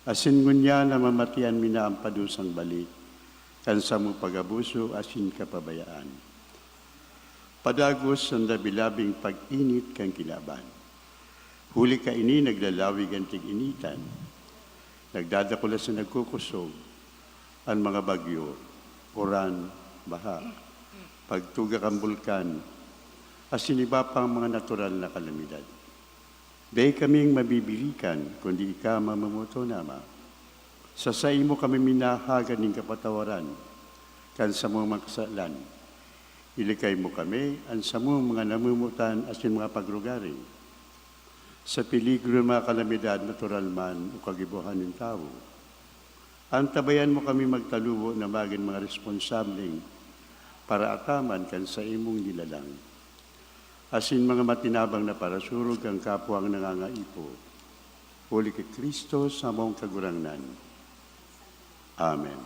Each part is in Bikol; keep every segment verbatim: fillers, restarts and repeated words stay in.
Asin ngunyan namamatian mi na an padusang balik kan samong pag-abuso asin kapabayaan. Padagos an labi-labing pag-init kan kinaban. Huli kaini naglalawig an tig-initan, nagdadakula sa nagkukosog an mga bagyo, uran, baha, pagtuga kan bulkan, asin iba pang mga natural na kalamidad. Dai kaming mabibirikan kundi ika, Mamumuton na Ama. Sa saimo kami minahagad nin kapatawaran kan samong mga kasalan. Ilikay mo kami, an samong mga namomotan asin mga pagrugaring, sa peligro nin mga kalamidad, natural man o kagibohan nin tawo. Antabayan mo kami magtalubo na magin mga responsableng paraataman kan saimong nilalang, asin mga matinabang na parasurog kan kapwang nangangaipo, huli ki Cristo samong Kagurangnan. Amen.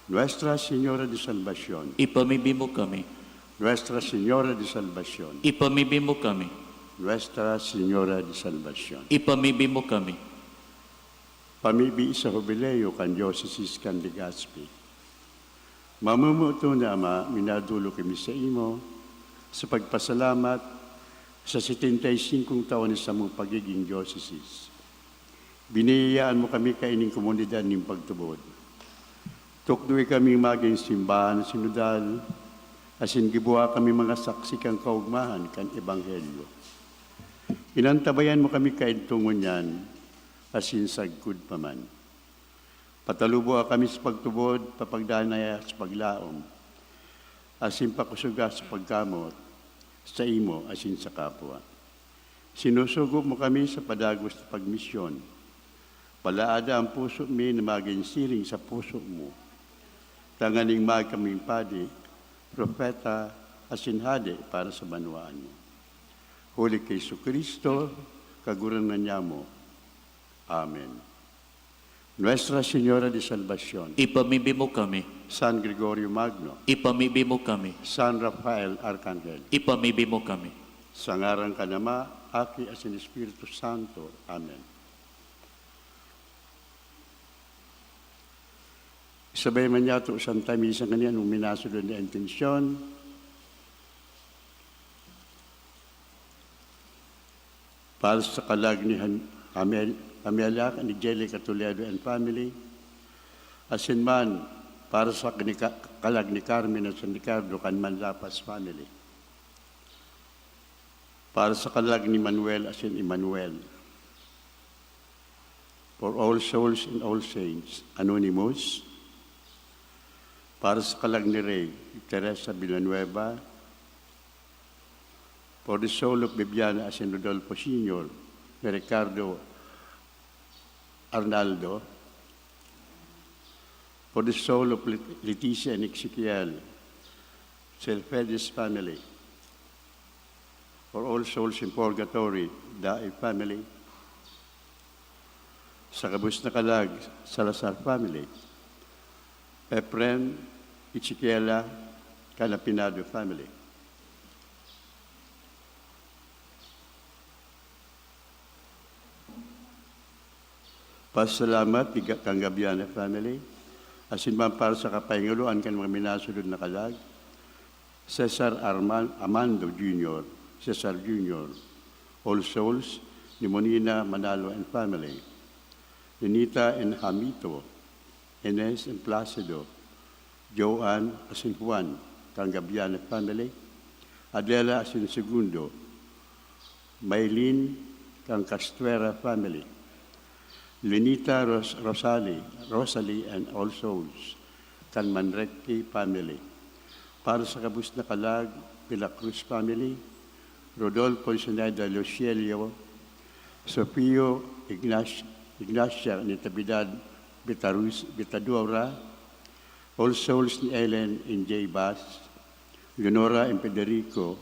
Nuestra Señora de Salvacion. Ipamibi mo kami. Nuestra Señora de Salvacion. Ipamibi mo kami. Nuestra Señora de Salvacion. Ipamibi mo kami. Pamibi sa Hubileo kan Diocesis kan Legazpi. Mamumuton na Ama, minadolok kami saimo sa pagpasalamat sa setenta y singkong taon nin samong pagigin diocesis. Biniyayaan mo kami kaining komunidad nin pagtubod. Tukdoy kami magin simbahan sinodal, asin gibuha kami mga saksi kan kaogmahan kan Ebanghelyo. Inantabayan mo kami kaidto ngunyan, asin sagkod pa man. Pataluboa kami sa pagtubod, papagdanay sa paglaom, asin pakusoga sa pagkamot, saimo asin sa kapwa. Sinusugo mo kami sa padagos na pagmisyon. Palaada an puso mi na magin siring sa puso mo, tanganing magkaming padi, propeta, asin hade para sa banwaan mo. Huli ki Jesu-Cristo, Kagurangnan nyamo. Amen. Nuestra Señora de Salvacion. Ipamibi mo kami. San Gregorio Magno. Ipamibi mo kami. San Rafael Arcangel. Ipamibi mo kami. Sa ngaran kan Ama, Aki, asin Espiritu Santo. Amen. Isabay man niyato, Santa Misa, ngani anong minasunod na intensyon. Para sa kalag ni Han-, Amel-, Amelia, ni Jelly Catuledo and family. Asin man, para sa kini-, kalag ni Carmen at San Ricardo kan Manlapas family. Para sa kalag ni Manuel asin Emmanuel. For all souls and all saints, Anonymous. Para sa kalag ni Rey, Teresa Villanueva. For the soul of Bibiana asin Rodolfo Senior, ni Ricardo Arnaldo. For the soul of Let-, Leticia and Ezekiel, Selfedes family. For all souls in purgatory, Dae family. Sa gabos na kalag, Salazar family. Efren, Ezekiela, Canapinado family. Pasalamat ni Ga-, kan Gabiana family, asin man para sa kapahingaluan kan mga minasunod na kalag, Cesar Arman-, Amando Junior, Cesar Junior, All Souls, ni Monina Manalo and family, Ninita and Hamito, Ines and Placido, Joan asin Juan, kan Gabiana family, Adela asin Segundo, Maylin, kan Castuera family, Lenita Ros-, Rosali, Rosalie and all souls, kan Manrique family. Para sa gabos na kalag, De La Cruz family, Rodolfo Sineda Lucielio, Sofio Ignac-, Ignacia Natividad Bitarus-, Bitadora, all souls ni Ellen and Jay Bass, Leonora and Federico,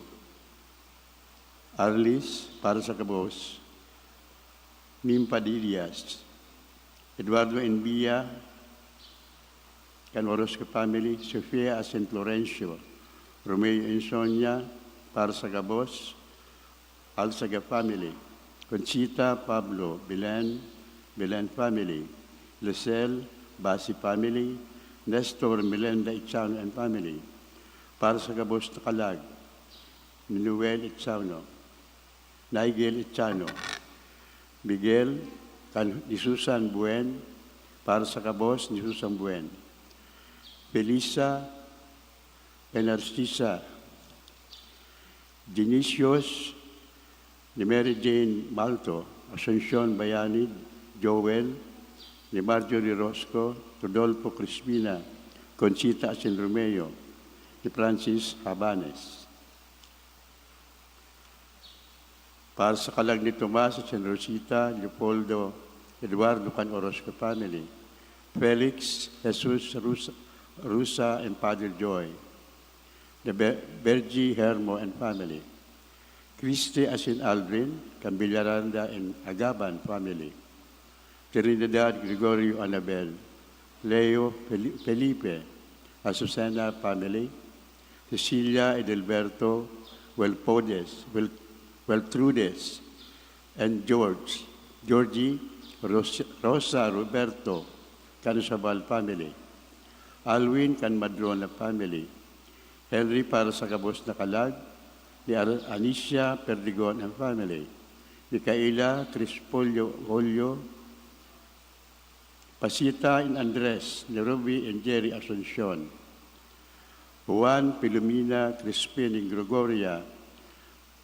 Arlis, para sa gabos, Nim Padillas, Eduardo Envia, kan Orozco family, Sofia asin Florencio, Romeo and Sonia, para sa gabos, Alzaga family, Conchita, Pablo, Belen, Belen family, Lisel Basi family, Nestor Melenda Echano and family. Para sa gabos na kalag, ni Noel Echano, Nigel Echano, Miguel kan ni Susan Buen, para sa gabos ni Susan Buen, Felisa Narcisa, Dionisios ni Mary Jane Malto, Asuncion Bayanid, Joel ni Marjorie Rosco, Rodolfo Crispina, Conchita asin Romeo ni Francis Habanes. Para sa kalag ni Tomas asin Rosita, Leopoldo, Eduardo kan Orozco family, Felix, Jesus, Rosa, Rosa and Father Joy, the Be- Bergie, Hermo and family, Christy asin Aldrin kan Villaranda and Agaban family, Trinidad, Gregorio, Anabel, Leo, Feli- Felipe, Azucena family, Cecilia, Edelberto, Welpodes, Wel- Weltrudes, and George, Georgie, Ros- Rosa, Roberto, kan Sabal family, Alwin kan Madrona family, Henry para sa gabos na kalag ni Ar- Anicia Perdigon and family, Micaela, Crispolio, Julio, Pasita and Andres, ni Ruby and Jerry Asuncion, Juan, Filomena, Crispin and Gregoria,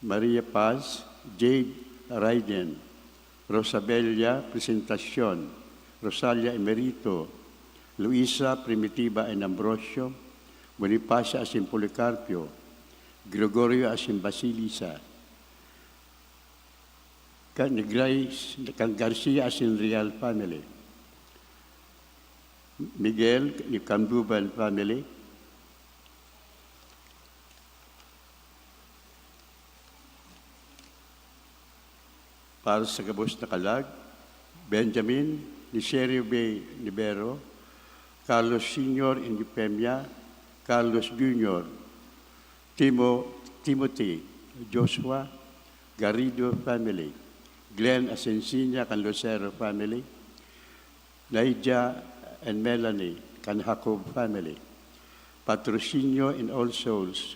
Maria Paz, Jade, Raiden, Rosabella, Presentacion, Rosalia Emerito, Luisa, Primitiva and Ambrosio, Bonifacio asin Policarpio, Gregorio asin Basilisa, kan Grace, kan Garcia asin Real family, Miguel, ni Cambuban family, para sa gabos na kalag, Benjamin, ni Sherry Bay Nivero, Carlos Senior and Eufemia, Carlos Junior, Timo, Timothy, Joshua, Garrido family, Glenn Asensiña kan Lucero family, Naija and Melanie kan Jacob family, Patrocinio in All Souls,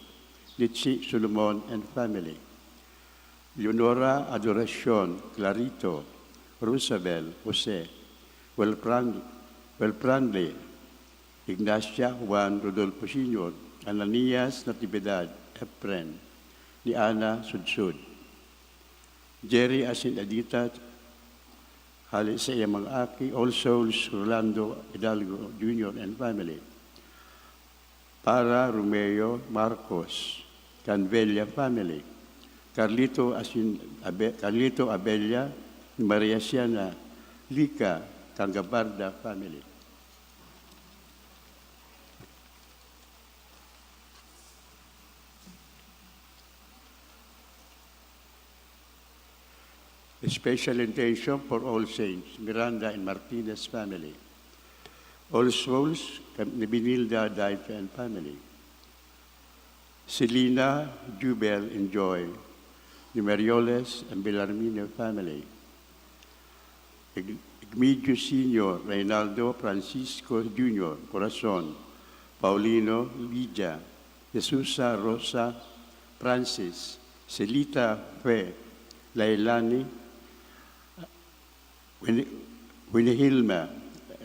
Litsi Solomon and family, Leonora, Adoracion, Clarito, Rosabel, Jose, Welfran- Welfranle, Ignacia, Juan, Rodolfo Senior, Ananias, Natividad, Efren, ni Ana, Sudsud, Jerry asin Adita, hali sa iya mga aki, All Souls, Rolando Hidalgo Junior and family, para Romeo Marcos, Canvelia family, Carlito asin Abe- Carlito Abella, Maria Siana, Lica, Cangabarda family. A special intention for All Saints, Miranda and Martinez family. All Souls, ni Benilda Daife and family. Selina, Jubel, and Joy, ni Merioles and Bellarmine family. Ig- Igmedio Senior, Reynaldo, Francisco Junior, Corazon, Paulino, Lydia, Jesusa, Rosa, Francis, Celita, Fe, Lailani, Wini- Winihilma,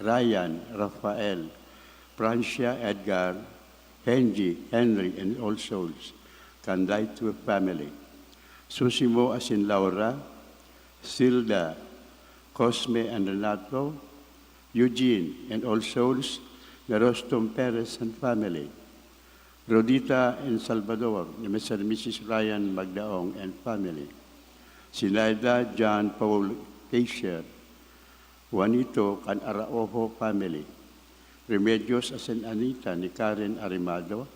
Ryan, Rafael, Francia, Edgar, Henji, Henry, and All Souls, Candaito family. Susimo asin Laura, Silda, Cosme and Renato, Eugene, and All Souls, Narostom Perez and family. Rodita and Salvador, ni Mister and Missus Ryan Magdaong and family. Sinaida, John Paul Fisher, Juanito kan Araujo family. Remedios asin Anita ni Karen Arimado.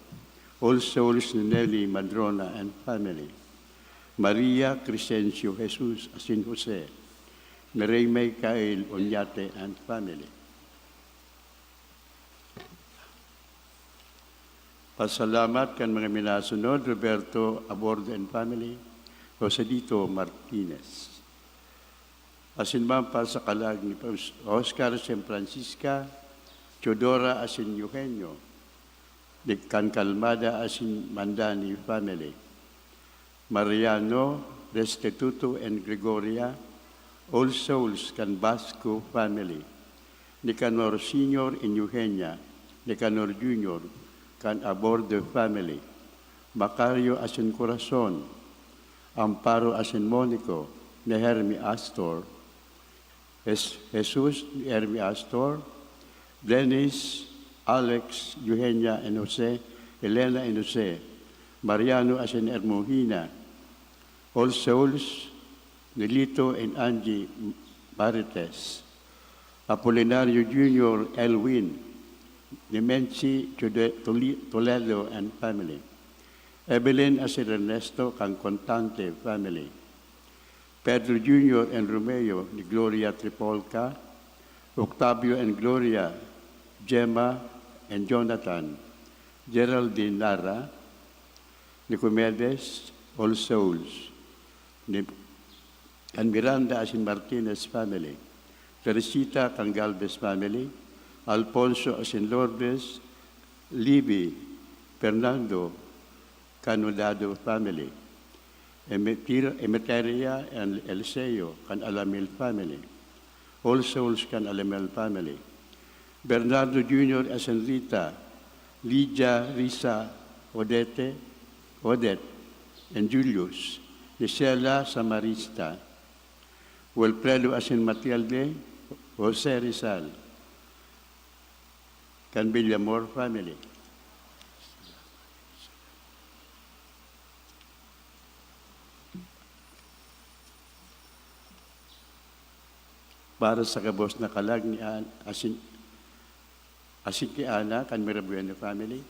All Souls ni Nelly Madrona and family. Maria Crescencio Jesus asin Jose. Mireya Michael Oñate and family. Pasalamat kan mga minasunod, Roberto Abordo and family, Joselito Martinez. Asin man para sa kalag ni Os-, Oscar asin Francisca, Teodora asin Eugenio, ni kan Calmada asin Mandani family. Mariano, Restituto and Gregoria, All Souls kan Basco family. Nicanor Senior and Eugenia, Nicanor Junior kan Aborde family. Macario asin Corazon, Amparo asin Monico, ni Hermi Astor, Jes-, Jesus ni Hermi Astor, Dennis, Alex, Eugenia and Jose, Elena and Jose, Mariano asin Hermogina, All Souls, Nilito and Angie Marites, Apolinario Junior, Elwin, ni Menchi Chude-, Tuli-, Toledo and family, Evelyn asin Ernesto kan Contante family, Pedro Junior and Romeo ni Gloria Tripolca, Octavio and Gloria, Gemma and Jonathan, Geraldine Nara, Nicomedes, All Souls, ni, kan Miranda asin Martinez family, Teresita kan Galvez family, Alfonso asin Lourdes, Libby, Fernando, kan Hudado family, Emeter-, Emeteria and Eliseo kan Alamil family, All Souls kan Alamil family, Bernardo Junior asin Rita, Lydia, Risa, Odete, Odette, and Julius, Gisela Samarista, Wilfredo asin Matilde, Jose Rizal, kan Villamor family. Para sa gabos na kalag ni An-, asin, asin ki Ana kan Mirabueno family.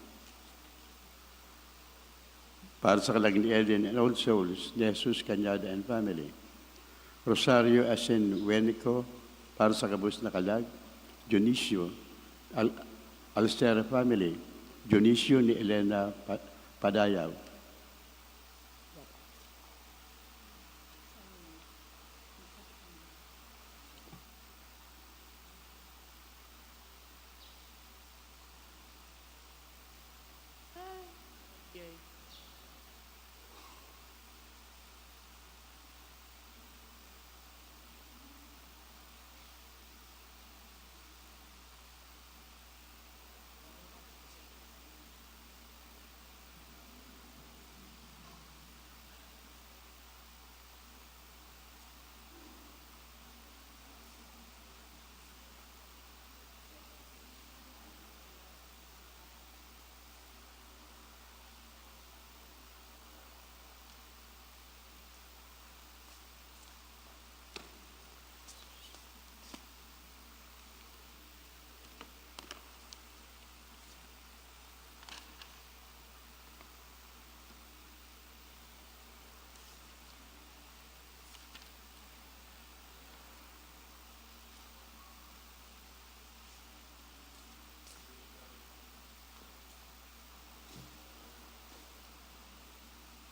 Para sa kalag ni Eden and All Souls, ni Jesus Cañada and family. Rosario asin Wenico, para sa gabos na kalag, Dionisio, Al-, Alcera family, Dionisio ni Elena Pa-, Padayaw.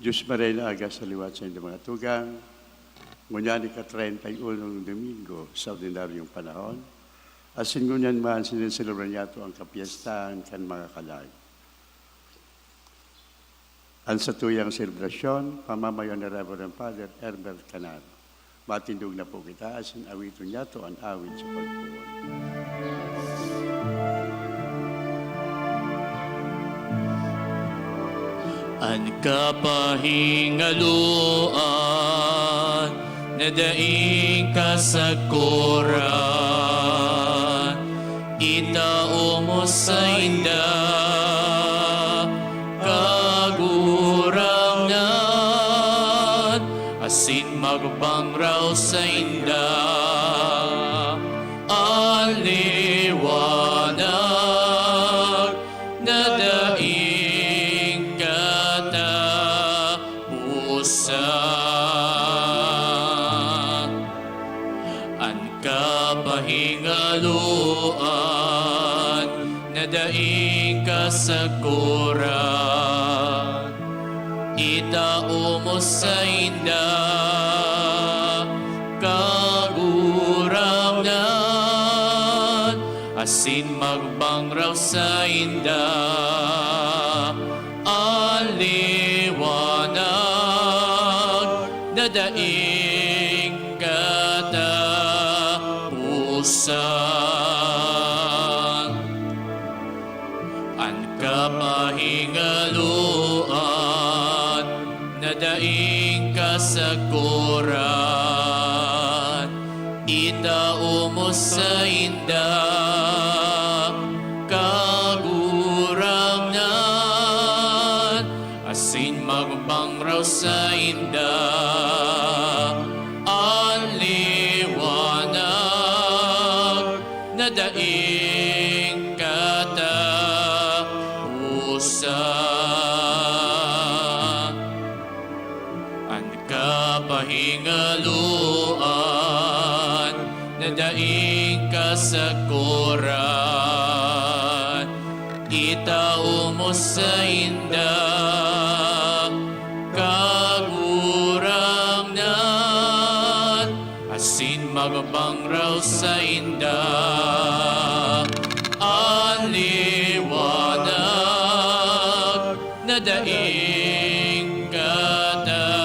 Dios Maria na aga sa liwat sa inyong mga tugang, ngunyan ika-treinta y unong Domingo sa ordinaryong panahon, asin ngunyan man sineselebra niyato ang kapiyestahan kan mga kalag. An satuyang selebrasyon, pamamayo ni Reverend Father Herbert Canaro. Matindog na po kita, asin awiton niyato an awit sa pagpuon. An kapahingaloan na daing kasakoran, itao mo sainda, Kagurangnan, asin magbangraw sainda an liwanag na daing kataposan. An kapahingaloan na daing kasakoran, itao mo sainda, Kagurangnan. asin magbangraw sainda an liwanag na daing kataposan. An kapahingaloan na daing kasakoran, itao mo sainda, Kagurangnan, asin magbangraw sainda an liwanag na daing kataposan. An kapahingaloan na daing kasakoran, itao mo sainda, Kagurangnan, asin magbangraw sainda an liwanag na daing kataposan.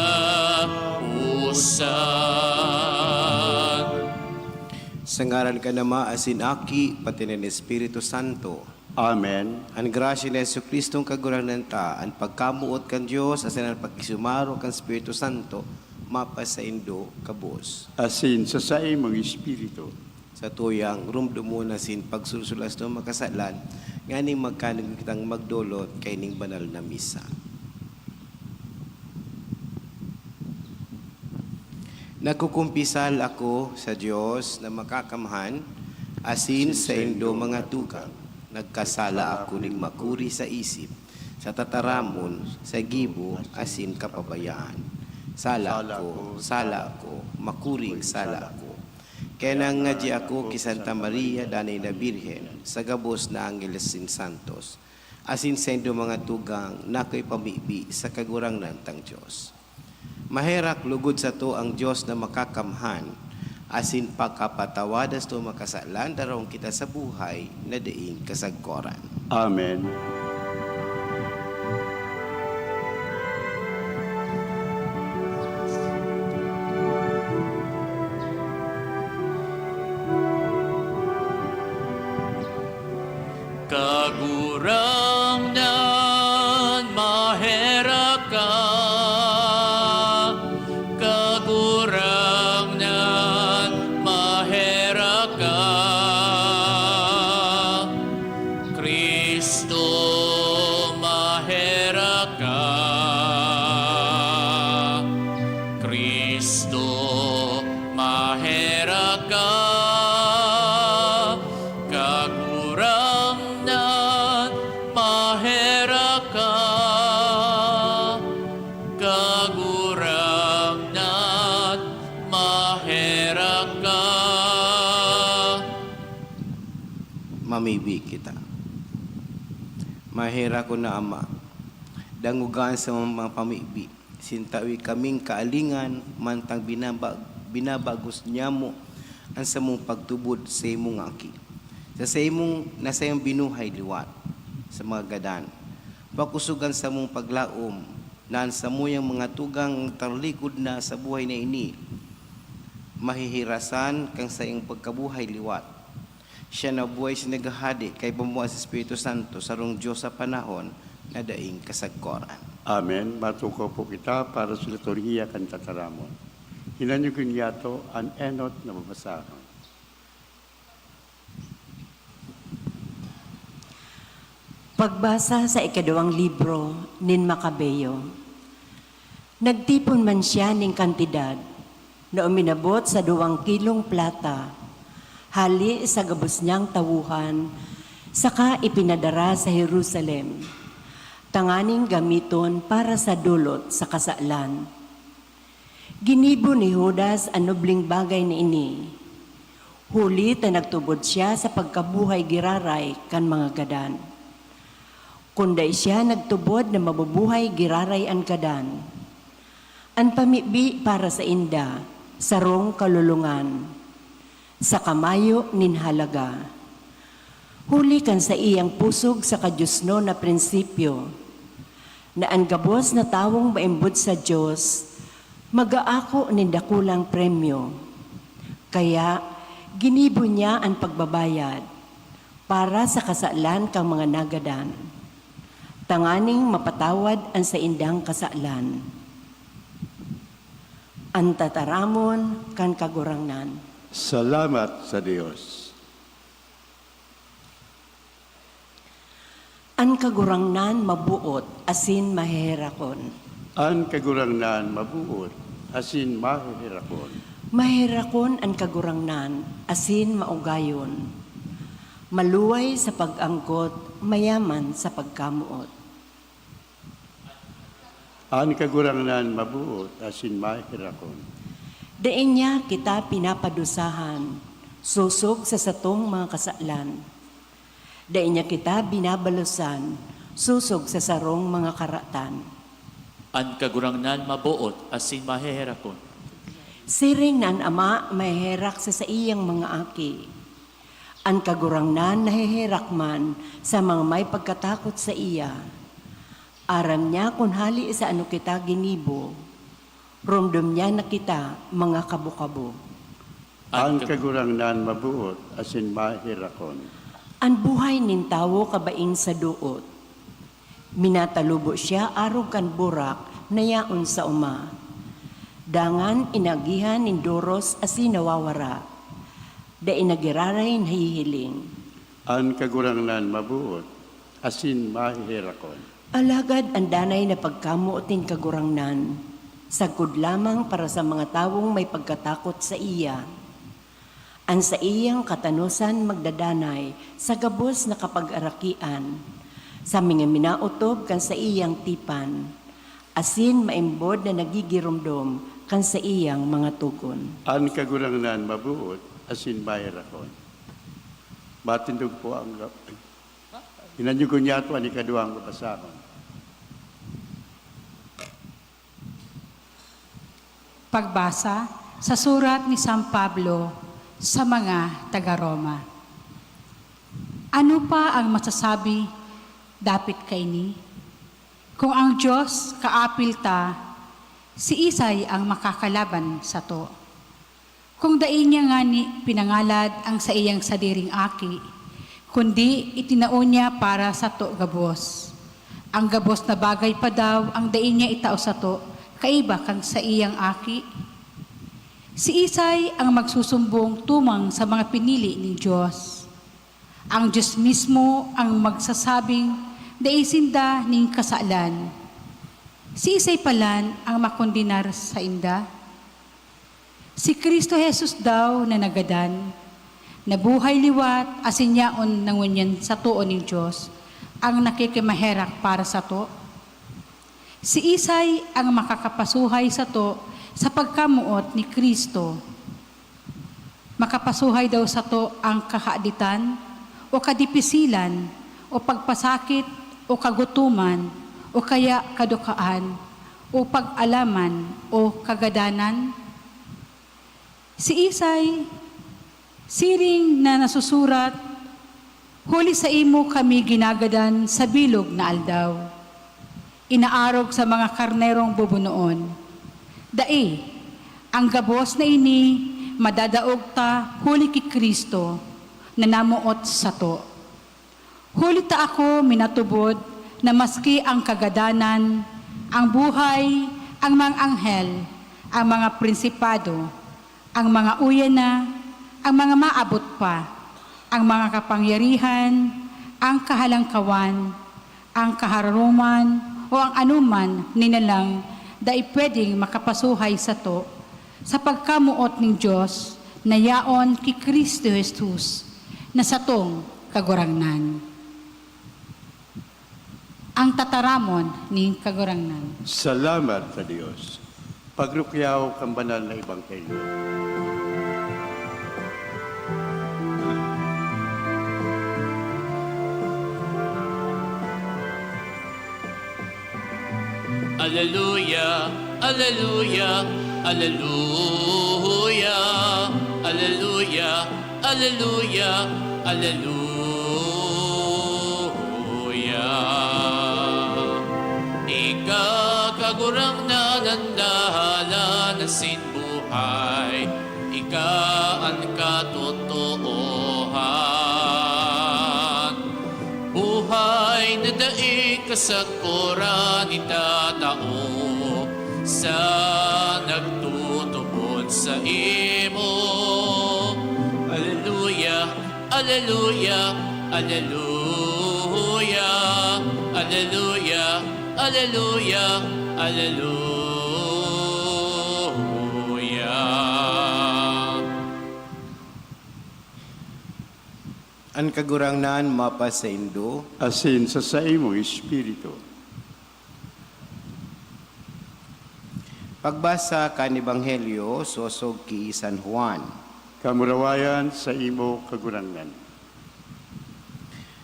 Sa ngaran kan Ama, asin Aki, pati nin Espiritu Santo. Amen. An grasya ni Jesu-Cristong Kagurangnan ta, an pagkamoot kan Dios, asin an pakisumaro kan Espiritu Santo, mapasaindo kabos. Asin sa saimong espiritu. Sa tuyang, rumdomon asin pagsulsulas na makasalan, nganing magkanigog kitang magdolot kaining banal na misa. Nagkukumpisal ako sa Dios na Makakamhan, asin saindo mga tugang, nagkasala ako nin makuri sa isip, sa tataramon, sa gibo, asin kapabayaan. Sala ako, sala ako, makuring sala ako. Kaya nangadya ako ki Santa Maria danay na Birhen, sa gabos na angeles asin santos, asin saindo mga tugang na akoy pamibi sa Kagurangnan tang Dios. Maherak lugod sato ang Dios na Makakamhan, asin pakapatawad sato makasalan, darahon kita sa buhay na daing kasagkoran. Amen. Kagurangnan, maherak ka. Kagurangnan, maherak ka. Cristo, maherak ka. Cristo, maherak ka. Kagurangnan, maherak ka. Kagurangnan, maherak ka. Mamibi kita. Maherak ko na, Ama, dangoga an samong mga pamibi, sintawi kaming kaalingan, mantang binaba-, binabagos niyamo an samong pagtubod sa imong Aki, sa saimong, na saimong binuhay liwat sa mga gadan. Pakosog an samong paglaom na an samuyang mga tugang tarlikod na sa buhay na ini, mahihirasan kan saiyang pagkabuhay liwat. Siya na buhay asin naghahade kaiba mo sa Espiritu Santo, sarong Dios sa panahon na daing kasagkoran. Amen. Matukaw po kita para sa liturhiya kan tataramon. Hinanyog niyato an enot na babasahon. Pagbasa sa ikaduwang libro nin Makabeo. Nagtipon man siya nin kantidad na uminabot sa duwang kilong plata, hali sa gabos niyang tawuhan, saka ipinadara sa Jerusalem, tanganing gamiton para sa dolot sa kasalan. Ginibo ni Judas an nobling bagay na ini, huli ta nagtubod siya sa pagkabuhay giraray kan mga gadan. Kun dai siya nagtubod na mabubuhay giraray an gadan, an pamibi para sainda sarong kalolongan, saka mayo nin halaga. Huli kan saiyang pusog sa kadiosnon na prinsipyo, na an gabos na tawong maimbod sa Dios mag-aako nin dakulang premyo. Kaya, ginibo niya an pagbabayad para sa kasalan kan mga nagadan, tanganing mapatawad an saindang kasalan. An tataramon kan Kagurangnan. Salamat sa Dios. An Kagurangnan maboot asin maheherakon. An Kagurangnan maboot asin maheherakon. Maheherakon an Kagurangnan asin maugayon. Maluway sa pag-anggot, mayaman sa pagkamoot. An Kagurangnan maboot asin maheherakon. Dai niya kita pinapadusahan sosog sa satong mga kasalan. Dai niya kita binabalosan sosog sa sarong mga karatan. An Kagurangnan maboot asin maheherakon. Siring na an ama maheherak sa saiyang mga aki, an Kagurangnan naheherak man sa mga may pagkatakot saiya. Aram niya kun hali sa ano kita ginibo. Rumdom niya na kita, mga kabo-kabo. An Kagurangnan maboot asin maheherakon. An buhay nin tawo kabaing sa doot. Minatalubo siya arog kan burak na yaon sa oma. Dangan inagihan nin doros asin nawawara. Dai nagiraray nahihiling. An Kagurangnan maboot asin maheherakon. Alagad an danay na pagkamoot nin Kagurangnan, sagkod lamang para sa mga tawong may pagkatakot saiya. An saiyang katanosan magdadanay sa gabos na kapagarakian, sa mga minaotob kan saiyang tipan, asin maimbod na nagigiromdom kan saiyang mga togon. An Kagurangnan maboot asin maheherakon. Matindog po ang ga-, inanyugon niya ito an ikaduwang babasahon. Pagbasa sa surat ni San Pablo sa mga taga Roma. Ano pa ang masasabi dapit kaini? Kung ang Dios kaapil ta, siisay ang makakalaban sato? Kung dai niya ngani pinangalad ang saiyang sadiring Aki, kundi itinao niya para sato gabos, ang gabos na bagay pa daw ang dai niya itao sato kaiba kan saiyang Aki? Siisay ang magsusumbong tumang sa mga pinili nin Dios? Ang Dios mismo ang magsasabing dai sinda nin kasalan. Siisay palan ang makondenar sainda? Si Cristo Jesus daw na nagadan, nabuhay liwat asin yaon na ngunyan sa too nin Dios, ang nakikimaherak para sato. Siisay ang makakapasuhay sato sa pagkamoot ni Cristo? Makapasuhay daw sato ang kahaditan, o kadipisilan, o pagpasakit, o kagutoman, o kaya kadukaan, o pag-alaman, o kagadanan? Siisay, siring na nasusurat, "Huli saimo kami ginagadan sa bilog na aldaw, inaarog sa mga karnerong bubunoon." Dai, ang gabos na ini madadaog ta huli ki Cristo na namoot sato. Huli ta ako minatubod na maski ang kagadanan, ang buhay, ang mga anghel, ang mga prinsipado, ang mga uyan na, ang mga maabot pa, ang mga kapangyarihan, ang kahalangkawan, ang kahararoman, o ang anoman ninalang dai pwedeng makapasuhay sato sa pagkamoot nin Dios na yaon ki Cristo Jesus na satong Kagurangnan. Ang tataramon nin Kagurangnan. Salamat sa Dios. Pagrukyaw kan banal na ebanghelyo. Aleluya, aleluya, aleluya, aleluya, aleluya, aleluya. Ika, Kagurangnan, an dalan asin buhay, ika an katotoohan. Buhay na daing kasagkoran itatao sa nagtutubod saimo. Aleluya, aleluya, aleluya, aleluya, aleluya, aleluya. An Kagurangnan mapasaindo. Asin sa saimong espiritu. Pagbasa kan Ebanghelyo sosog ki San Juan. Kamurawayan saimo, Kagurangnan.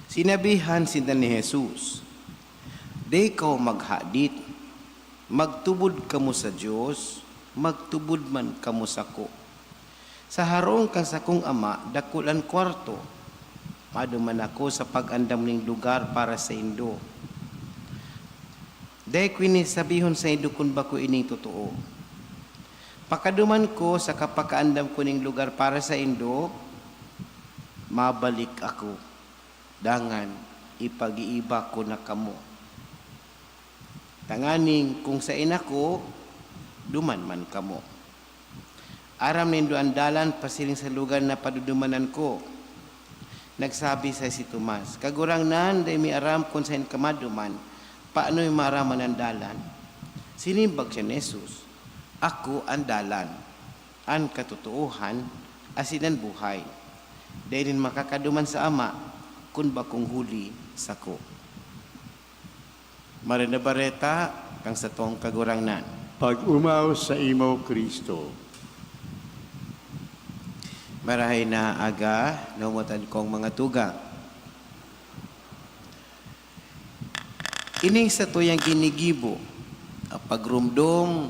Sinabihan sinda ni Jesus, "Dai kamo maghadit. Magtubod kamo sa Dios, magtubod man kamo sako. Sa harong kan sakong Ama dakul an kwarto. Maduman ako sa pag-andam nin lugar para saindo. Dai ko ini sabihon saindo kun bako ining totoo. Pakaduman ko saka pakaandam ko nin lugar para saindo, mabalik ako, dangan ipag-iiba ko na kamo. Tanganing kung saen ako, duman man kamo. Aram nindo an dalan pasiring sa lugar na padudumanan ko." Nagsabi sa si Tomas, "Kagurangnan, dai mi aram kun saen ka maduman. Paano mi maaraman an dalan?" Sinimbag siya ni Jesus, "Ako an dalan, an katotoohan, asin an buhay. Dai nin makakaduman sa Ama kun bakong huli sako." Maray na Bareta kan satong Kagurangnan. Pag-omaw saimo, Cristo. Marahay na aga, naomotan kong mga tugang. Ining satuyang ginigibo, ang pagromdom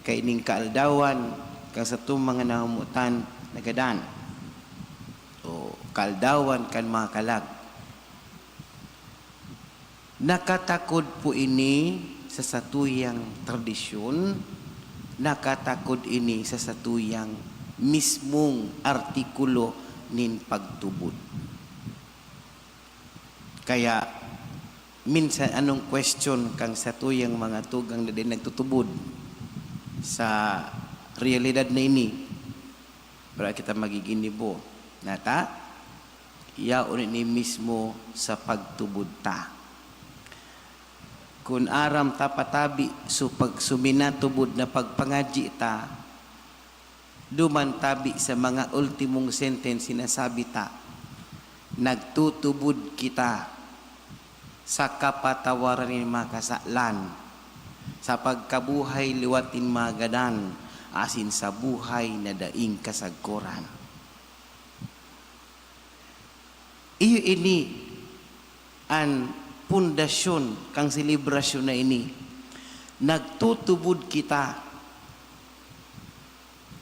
kaining kaaldawan kan satong mga naomotan na gadan, o kaaldawan kan mga kalag. Nakatakod po ini sa satuyang tradisyon, nakatakod ini sa satuyang mismong artikulo nin pagtubod. Kaya, minsan anong question kan satuyang mga tugang na dai nagtutubod sa realidad na ini? Pero kita magiginibo. Nata? Yaon ini mismo sa pagtubod ta. Kun aram ta patabi so pag-, so minatubod na pagpangadyi ta, duman tabi sa mga ultimong sentence sinasabi ta, nagtutubod kita sa kapatawaran nin mga kasalan, sa pagkabuhay liwat nin mga gadan, asin sa buhay na daing kasagkoran. Iyo ini an pundasyon kan selebrasyon na ini. Nagtutubod kita.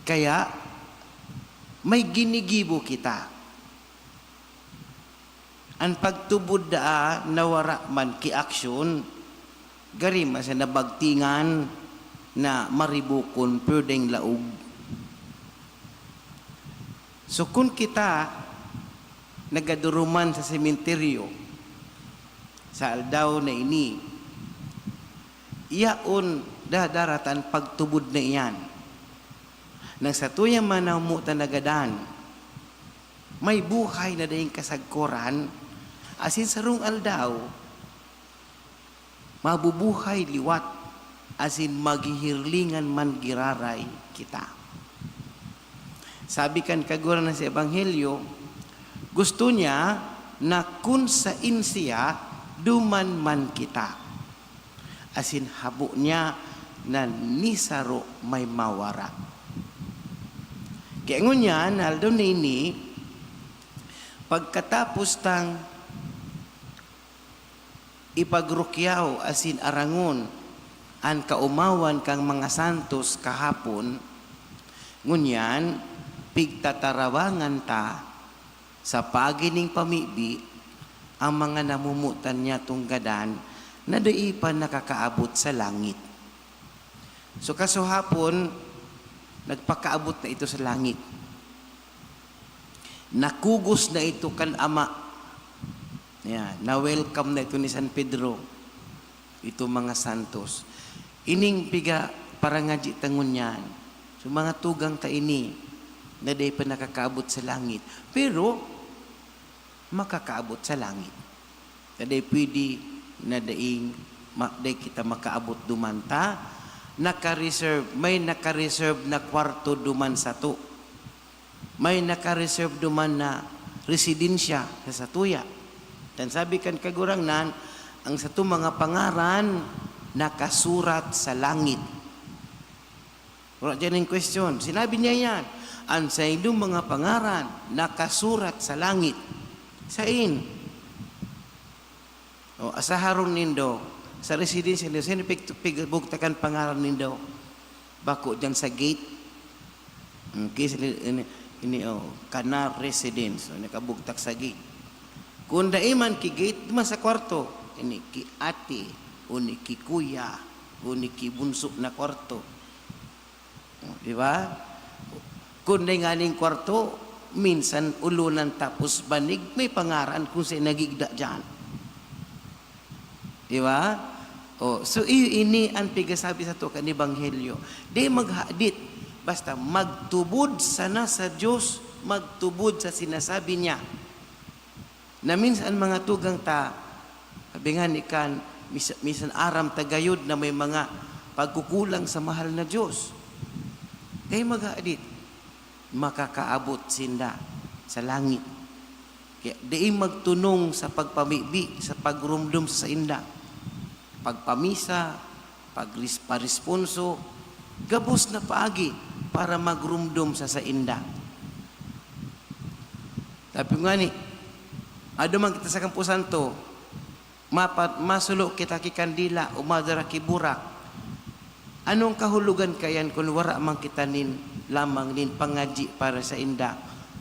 Kaya, may ginigibo kita. An pagtubod daa na wara man ki aksyon, gari man sa nabagtingan na maribokon, pwedeng laog. So, kun kita nagaduruman sa sementeryo sa aldaw na ini, yaon dadaratan pagtubod na iyan. Nang satuyang mga namotan na gadan, may buhay na daing kasagkoran, asin sarong aldaw, mabubuhay liwat, asin maghihirlingan man giraray kita. Sabi kan Kagurangnan sa Ebanghelyo, gusto niya na kun sain siya, duman man kita. Asin habo niya na ni saro may mawara. Kaya ngunyan, aldaw na ini, pagkatapos tang ipagrukyaw asin arangon an kaomawan kan mga santos kahapon, ngunyan pigtatarabangan ta sa paagi nin pamibi Ang mga namomotan niyatong gadan na dai pa nakakaabot sa langit. So, kasuhapon, nagpakaabot na ito sa langit. Nakugos na ito kan Ama. Yan, na-welcome na ito ni San Pedro. Ito mga santos. Ining piga parangadyi ta ngunyan. So, mga tugang ta ini na dai pa nakakaabot sa langit. Pero, makakaabot sa langit. Ta dai pwede na daing ma-, dai kita makaabot duman ta naka-reserve, may naka-reserve na kwarto duman sato. May naka-reserve duman na residensya sa satuya. Tan sabi kan Kagurangnan, ang sato mga pangaran nakasurat sa langit. Wala dyan yung question. Sinabi niya yan, "Ang saindong mga pangaran nakasurat sa langit." Sain? O, asaharon nindo, sa residensya nindo, sino pig-, pigbugtakan pangaran nindo? Bako dyan sa gate? Hmm, kis-, ini, ini, ini, oh, Canar Residence, oh, nakabugtak sa gate. Kung dai man ki gate, man sa kwarto, ini ki ate, o ni ki kuya, o ni ki bunso na kwarto. Oh, di ba? Kung dai nganing kwarto, minsan ulonan tapos banig, may pangaran kung sa nagigda dyan. Di ba? Oh, so, i-, ini ang pigasabi sato kan Ebanghelyo. Di maghadit. Basta magtubod sana sa Diyos, magtubod sa sinasabi niya. Na minsan mga tugang ta, sabi nga ni kan, mis-, minsan aram ta gayod na may mga pagkukulang sa mahal na Diyos. Dai maghadit. Makakaabot sinda sa langit. Kaya dai magtunong sa pagpamibi, sa pagrumdom sa sainda. Pagpamisa, pagris-, paresponso, gabos na paagi para magrumdom sa sainda. Sabi ko nga ni, ado man kita sa Campo Santo, mapa-, masulo kita ki kandila o madara ki burak. Anong kahulogan kaiyan kun wara man kita nin lamang nin pangadyi para sainda,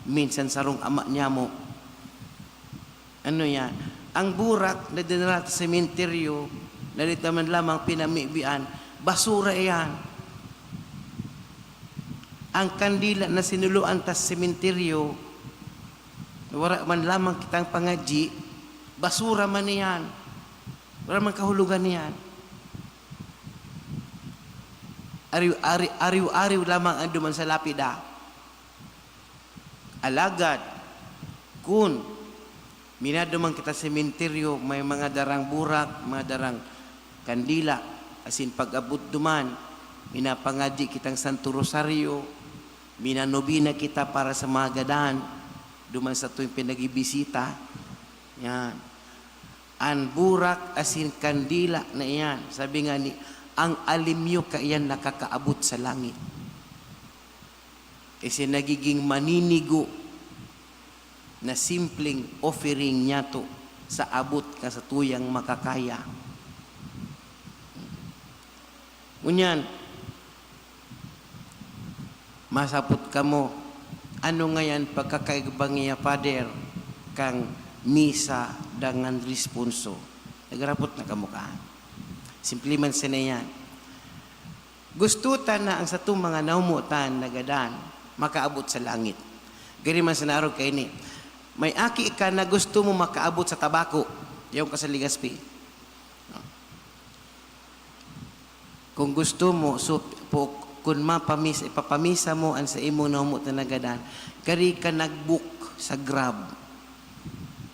minsan sarong ama nyamo? Ano yan? Ang burak na dinala sa sementeryo, na di ta man lamang pinamibian, basura iyan. Ang kandila na sinuloan ta sa sementeryo, wara man lamang kitang pangadyi, basura man iyan. Wala man kahulogan niyan. Ariw-, ari-, ariw-ariw lamang ang duman sa lapida. Alagad, kun minaduman kita sa sementeryo, may mga darang burak, mga darang kandila, asin pag-abot duman, minapangadyi kitang Santo Rosario, minanobena kita para sa mga gadan, duman sa tuwing pinagibisita. Yan. An burak asin kandila na iyan, sabi nga ni, ang alimyo kaiyan nakakaabot sa langit. Kasi nagiging maninigo na simpleng offering niyato sa abot kan satuyang makakaya. Ngunyan, masapot kamo, ano ngayan pagkakaiba niya, Father, kan misa dangan responso? Nagrapot na kamo ka? Simple man sana yan. Gusto ta na ang satong mga naomotan na gadan makaabot sa langit. Gani man sana arog kaini, may aki ka na gusto mo makaabot sa tabako, yaon ka sa Legazpi. Kung gusto mo, so, po, kun mapamisa, ipapamisa mo an sa imo naomotan na gadan, gari ka nag-book sa Grab.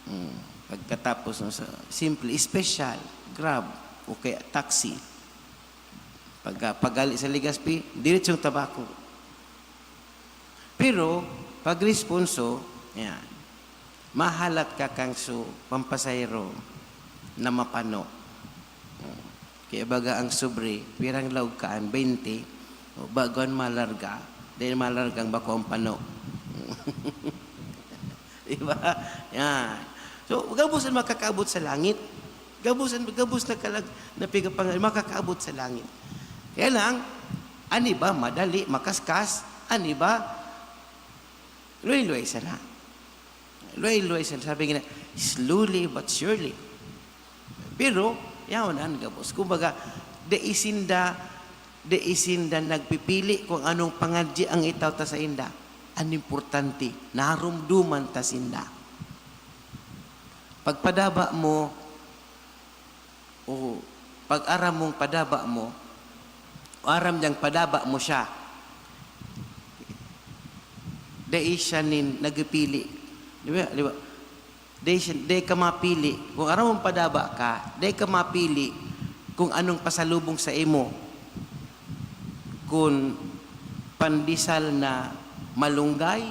Hmm, pagkatapos, no, sa simple, special, Grab, o kaya taxi. Pagka, paghali sa Legazpi, diretsong tabako. Pero, pag responso, yan, mahalat ka kan su-, pampasahero na mapano. Kaya baga ang sobre, pirang laog kaan? Baynte. O, bago an malarga, dahil malarga ang bako ang pano. Di ba? Yan. So, gabos an makakaabot sa langit. Gabos an, gabos na kalag-, na pigapang-, makakaabot sa langit. Kaya lang, an iba madali, makaskas, an iba, luway-luway sana. Luway-luway siya, sabi niya, "Slowly but surely." Pero, yaon an gabos. Kumbaga, dai sinda, dai sinda nagpipili kung anong pangadyi ang itao ta sainda. An importante, narumduman ta sinda. Pagpadaba mo, o pag aram mong padaba mo, o aram niyang padaba mo siya, dai siya nin nagpipili. Di ba? Di ba? Dai siya, dai ka mapili. Kung aram mong padaba ka, dai ka mapili kung anong pasalubong sa imo. Kun pandesal na malunggay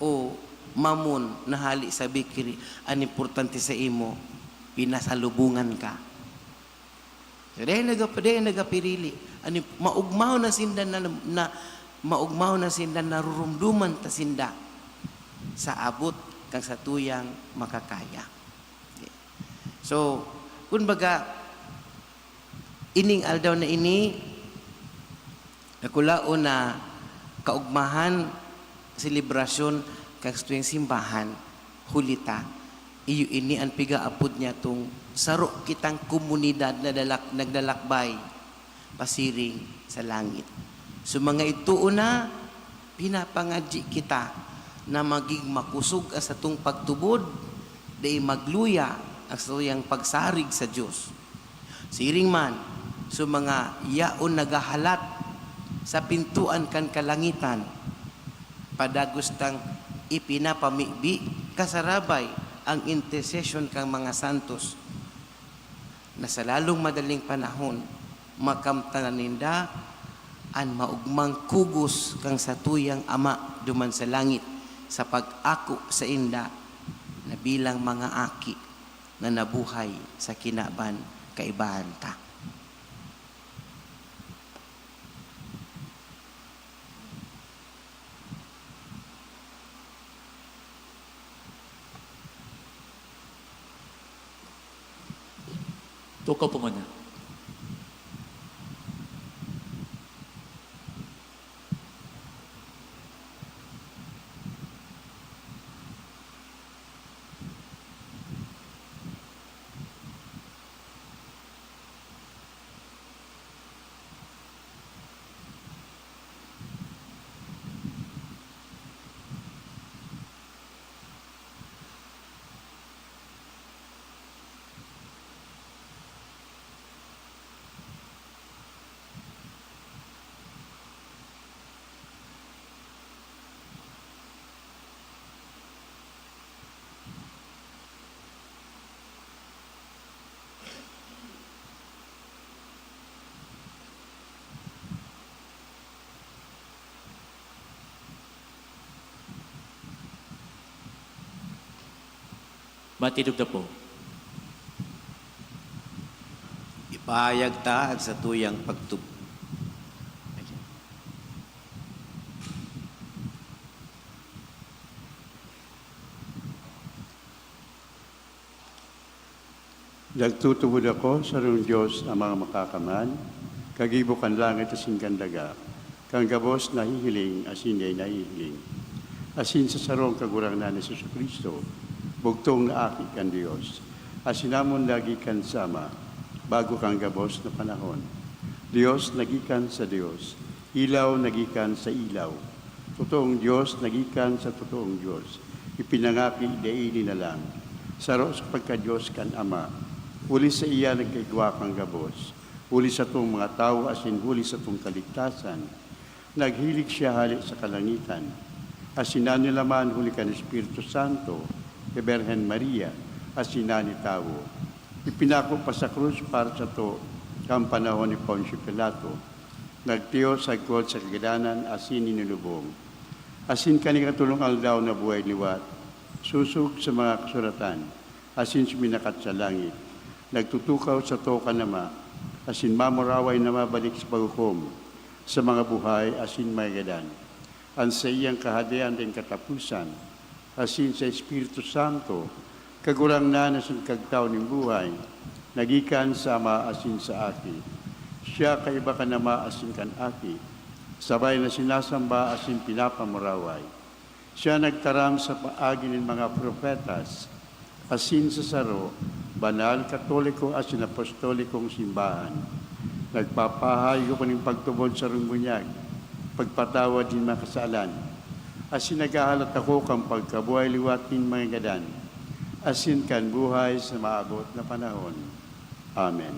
o mamon na hale sa bakery, an importante sa imo, pinasalubongan ka. So, dai naga-, dai nagapirili. Ano, maugmaw na sinda na, na, maugmaw na sinda, narurumduman ta sinda sa abot kan satuyang makakaya. Okay. So, kun baga, ining aldaw na ini, dakulaon na kaugmahan, selebrasyon kan satuyang simbahan, huli ta, iyo ini an pigaapod niyatong saro kitang komunidad na dalak-, naglalakbay pasiring sa langit. So, mga igtoon na, pinapangadyi kita na magin makosog an satong pagtubod, dai magluya an satuyang pagsarig sa Dios. Siring man, so mga yaon naghahalat sa pintoan kan kalangitan, padagos tang ipinapamibi kasarabay ang intercession kan mga santos, na sa lalong madaling panahon, makamtan na ninda an maugmang kugos kan satuyang Ama duman sa langit sa pag-ako sainda na bilang mga aki na nabuhay sa kinaban kaibahan ta. Tukaw po muna. Matindog na po. Ipahayag ta an satuyang pagtub-, Nagtutubod ako sa sarong Dios, Amang Makakamhan, kagibo kan langit asin kan daga, kan gabos na hihiling asin dai nahihiling, asin sa sarong Kagurangnan na Jesu-Cristo, bugtong na Aki kan Dios, asin namon na gikan sa Ama, bago kan gabos na panahon. Dios na gikan sa Dios, ilaw na gikan sa ilaw. Totoong Dios na gikan sa totoong Dios. Ipinangaki, dai linalang. Saro sa pagka-Dios kan Ama. Huli saiya nagkaigwa kan gabos. Huli satong mga tawo asin huli satong kaligtasan. Naghilig siya hale sa kalangitan. Asin nanilaman huli kan Espiritu Santo, ki Birhen Maria, asin nagin tawo. Ipinako pa sa krus para sato, kan panahon ni Poncio Pilato. Nagtios sagkod sa kagadanan asin inilubong. Asin kan ikatolong aldaw nabuhay liwat, sosog sa mga kasuratan, asin suminakat sa langit. Nagtutukaw sato kan Ama, asin mamuraway na mabalik sa paghukom sa mga buhay asin mga gadan. An saiyang Kahadean daing kataposan, asin sa Espiritu Santo, Kagurangnan asin Kagtawo nin buhay, na gikan sa Ama asin sa Aki. Siya kaiba kan Ama asin kan Aki, sabay na sinasamba asin pinapamuraway. Siya nagtaram sa paagi nin mga propetas, asin sa saro, banal, katoliko asin apostolikong simbahan. Nagpapahay ako nin pagtubod sarong bunyag, pagpatawad nin mga kasalan, asin naghahalat ako kan pagkabuhay liwat nin mga gadan, asin kan buhay sa maabot na panahon. Amen.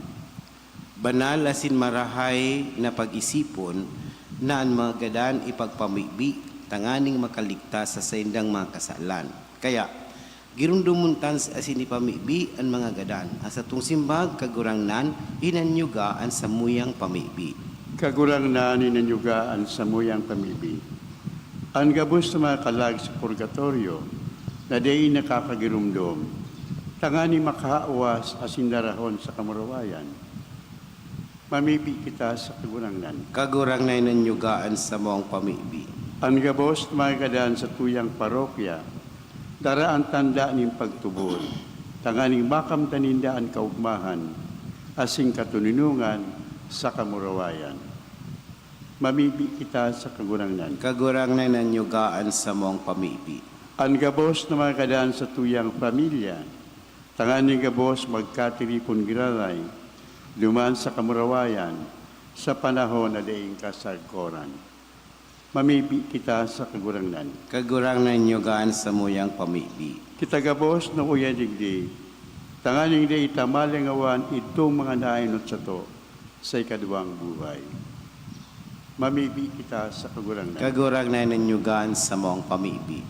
Banal asin marahay na pag-isipon na an mga gadan ipagpamibi tanganing makaligtas sa saindang mga kasalan. Kaya, giromdomon ta asin ipamibi an mga gadan. An satong simbag, Kagurangnan, inanyuga an samuyang pamibi. Kagurangnan, inanyuga an samuyang pamibi. An gabos na mga kalag sa purgatorio na dai nakakagiromdom, tangani makahawas asin darahon sa kamurawayan. Mamibi kita sa Kagurangnan. Kagurangnan, inanyuga an samong pamibi. An gabos na mga gadan sa tuyang parokya, dara an tanda nin pagtubod, tanganing makamtan ninda an kaogmahan asin katoninongan sa kamurawayan. Mamibi kita sa Kagurangnan. Kagurangnan, inanyuga an samong pamibi. An gabos na mga gadan sa tuyang pamilya, tanganing gabos magkatiripon giraray, duman sa kamurawayan, sa panahon na daing kasagkoran. Mamibi kita sa Kagurangnan. Kagurangnan, inyuga an samuyang pamibi. Kita gabos na uya digdi, tanganing dai ta malingawan idtong mga naenot sato sa ikaduwang buhay. Mamibi kita sa Kagurangnan. Kagurangnan, inyuga an samong pamibi.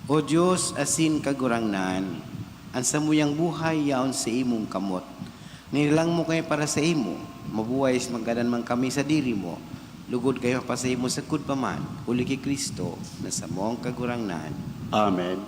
O Dios asin Kagurangnan, an samuyang buhay yaon sa imong kamot. Nirilang mo kami para sa imo, mabuhay asin magadan man kami sa diri mo, lugod kami mapasaimo sagkod pa man, huli ki Cristo na samong Kagurangnan. Amen.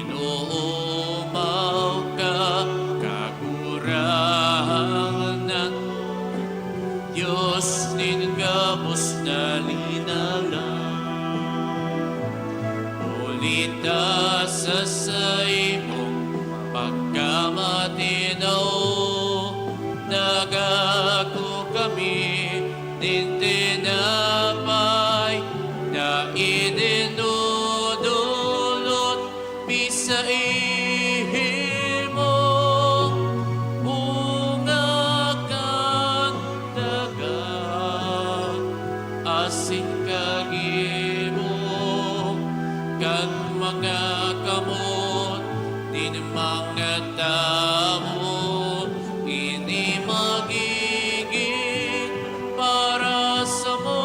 Inoomaw ka, Kagurangnan, Dios nin gabos na linalang. Huli ta sa saimong pagkamatinaw, nagago kami nin tinapay na idinodolot mi saimo, bunga kan daga asin kagibo kan mga kamot nin mga tawo. Ini magigin para samo,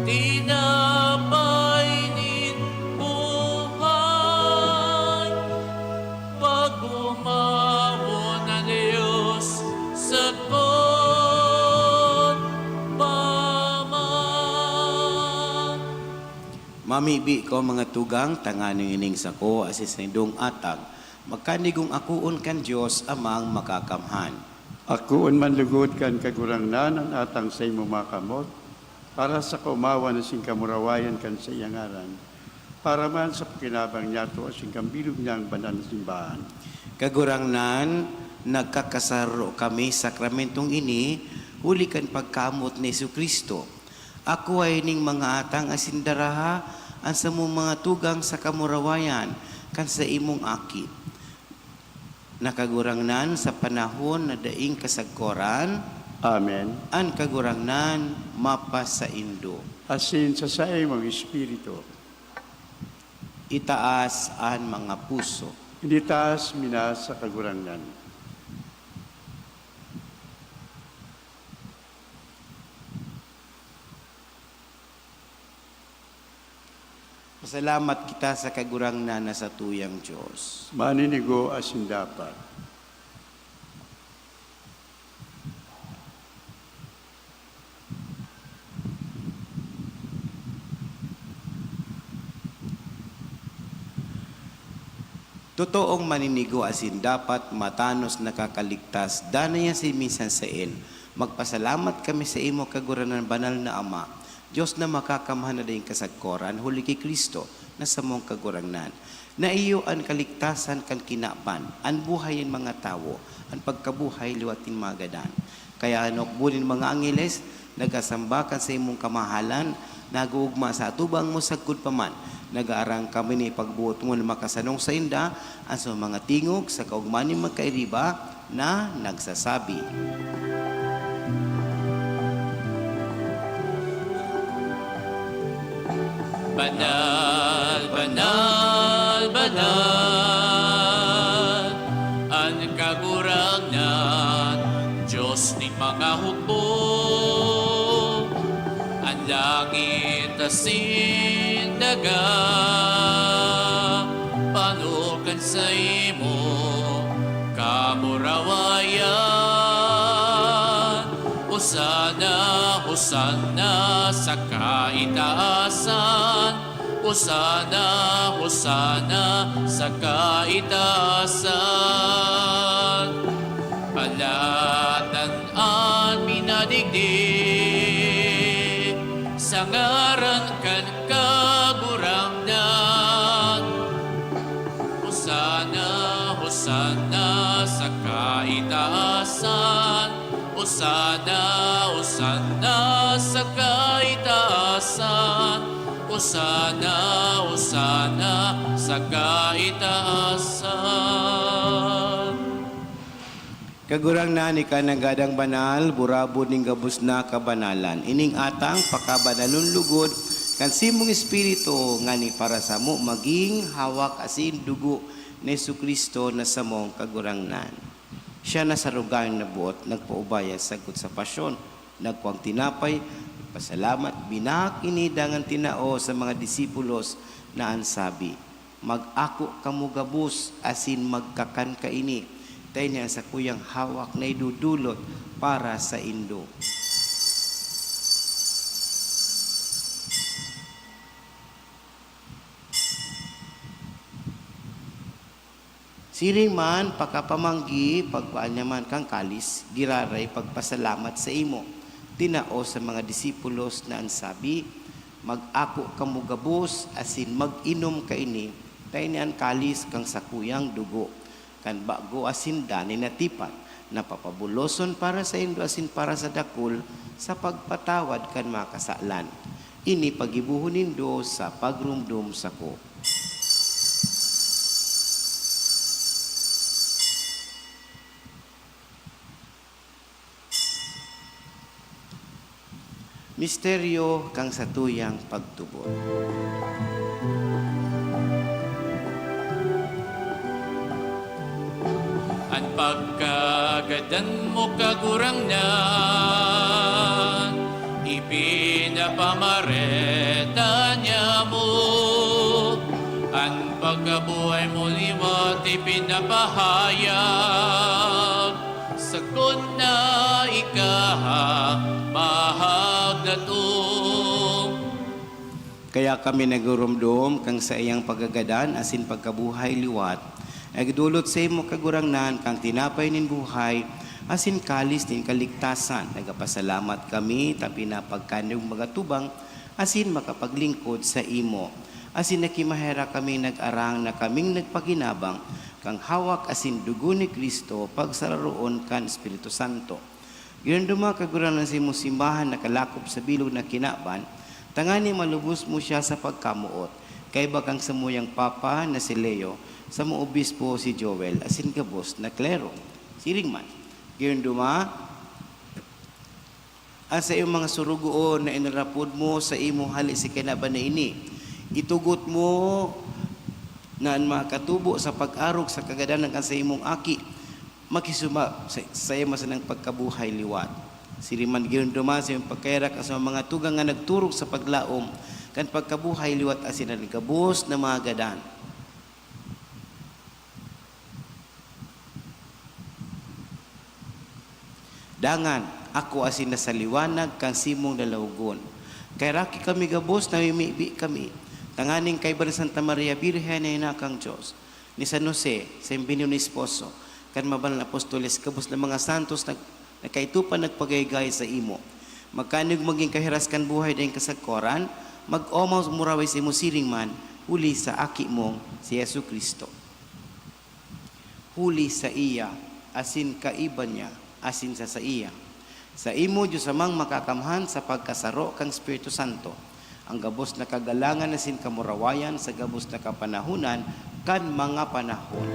tinapay nin buhay, pag-omawon an Dios sagkod pa man. Mamibi ko, mga tugang, tanganing ining sako asin saindong atang magkanigong akoon kan Dios Amang Makakamhan. Akoon man lugod kan Kagurangnan an atang saimo makamot, para sa kaomawan asin kamurawayan kan saiyang ngaran, para man sa pakinabang niyato asin kan bilog niyang banal na simbahan. Kagurangnan, nagkakasaro kami sa sakramentong ini, huli kan pagkamoot ni Jesu-Cristo. Akoa ining mga atang asin daraha an samong mga tugang sa kamurawayan kan saimong Aki, na Kagurangnan sa panahon na daing kasagkoran. Amen. An Kagurangnan mapasaindo. Asin sa saimong espiritu. Itaas an mga puso. Initaas mi na sa Kagurangnan. Pasalamat kita sa Kagurangnan na satuyang Dios. Maninigo asin dapat. Totoong maninigo asin dapat, matanos, nakakaligtas, danay asin minsan saen. Magpasalamat kami saimo, Kagurangnan, banal na Ama, Dios na makakamahan na daing kasagkoran, huli ki Cristo na samong Kagurangnan, na iyo an kaligtasan kan kinaban, an buhay nin mga tawo, an pagkabuhay liwat nin mga gadan. Kaya an hukbo nin mga angheles nagasamba kan saimong kamahalan, nag-oogma sa atubang mo sagkod pa man. Nagaarang kami na ipagboot mo na makasanong sainda an sa mga tingog sa kaogma nin magkairiba na nagsasabi, "Banal, banal, banal an Kagurangnan, Dios nin mga hukbo. An langit asin daga pano kan saimo kamurawayan. Hosana, Hosana sa kaitaasan. Hosana, Hosana sa kaitaasan. Palatan an minadigdi sa ngaran kan Kagurangnan. Hosana, Hosana sa kaitaasan. Hosana, Hosana sa kaitaasan. Hosana, Hosana sa kaitaasan." Kagurangnan, ika na gadang banal, burabod nin gabos na kabanalan. Ining atang pakabanalon lugod kan simong Espiritu, ngani para samo magin hawak asin dugo ni Jesu-Cristo na samong Kagurangnan. Siya na sa rugang na buot nagpaubaya sagkod sa pasyon, nagkuang tinapay, nagpasalamat, binahak ini dangan tinao sa mga disipulos na an sabi, "Mag-ako kamo gabos asin magkakan kaini, ta ini an sakuyang hawak na idodolot para saindo." Siring man, pakapamanggi, pagkua niya man kan kalis, giraray pagpasalamat sa imo, tinao sa mga disipulos na an sabi, "Mag-ako kamo gabos asin mag-inom kaini, ta ini an kalis kan sakuyang dugo, kan bago asin danin na tipan, na papabuloson para saindo asin para sa dakul sa pagpatawad kan mga kasalan. Ini paggibohon nindo sa pagromdom sako." Misteryo kan satuyang pagtubod. An pagkagadan mo, Kagurangnan, ipinapamareta niamo. An pagkabuhay mo liwat ipinapahayag, sagkod na ika mahagdat. Kaya kami naguromdom kan saiyang pagkagadan asin pagkabuhay liwat. Nagdolot saimo, Kagurangnan, kan tinapay nin buhay asin kalis nin kaligtasan. Nagapasalamat kami ta pinapagkan nin mga tubang asin makapaglingkod saimo. Asin nakimaherak kami, nag-arang na kaming nagpaginabang kan hawak asin dugo ni Cristo pagsararoon kan Espiritu Santo. Ginunduma, Kagurangnan, sa imong simbahan nakalakop sa bilog na kinaban, tanganing malubos mo siya sa pagkamoot, kaiba kan samuyang Papa na si Leo, samong obispo si Joel, asin gabos na klero. Siring man, ginunduma, an saimong mga sorogoon na inarapod mo sa imo hale sa kinaban na ini. Itugot mo na an mga katubo sa pag-arog sa kagadanan kan saimong Aki makisuma sa, sa saimo sanang pagkabuhay liwat. Siring man, ginunduma sa imong pagkaherak sa mga tugang na nagturog sa paglaom kan pagkabuhay liwat asin an gabos na mga gadan. Dangan, ako asin na sa liwanag kan simong lalawogon. Kaheraki kami gabos, namimibi kami, tanganing kaiba ni Santa Maria Birhen na ina kan Dios, ni San Jose, sa imbinyong esposo, kan mga banal na apostoles, gabos na mga santos nag-, nagkaitupan nagpagayagay sa imo. Magkanigog magin kahiras kan buhay daing kasagkoran, mag-omaw muraway saimo siring man, huli sa Aki mong si Jesu-Cristo. Huli saiya, asin kaiba niya, asin sa saiya. Saimo, Dios Amang Makakamhan, sa pagkasaro kan Espiritu Santo, an gabos na kagalangan asin kamurawayan sa gabos na kapanahonan kan mga panahon.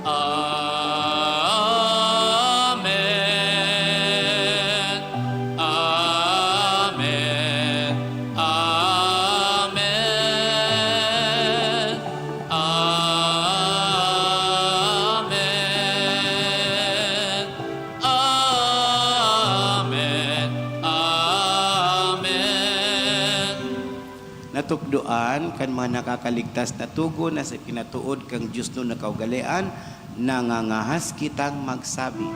Amen. Amen. Amen. Amen. Amen. Amen. Natukdoan kan mga nakakaligtas na togon na sa kinatood kan diosnon na kaugalean, nangangahas kitang magsabi.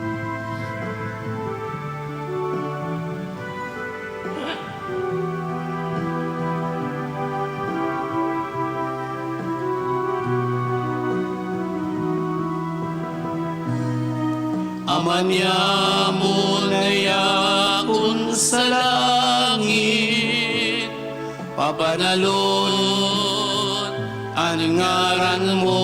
Ama niamo na yaon sa langit, pabanalon an ngaran mo,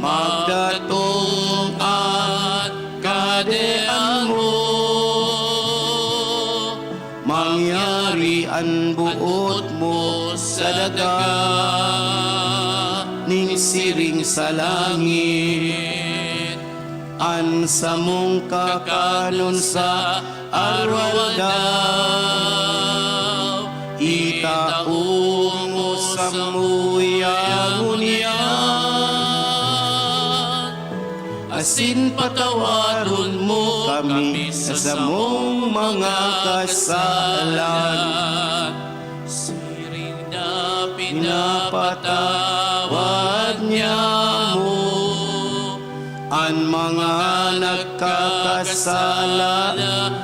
magdatong an Kahadean mo, mangyari an boot mo sa daga ning siring sa langit. An samong kakanon sa arwaldaw, itao mo samuya ngunyan, asin patawaron mo kami sa samong mga kasalan, siring na pinapatawad niamo an mga nagkakasala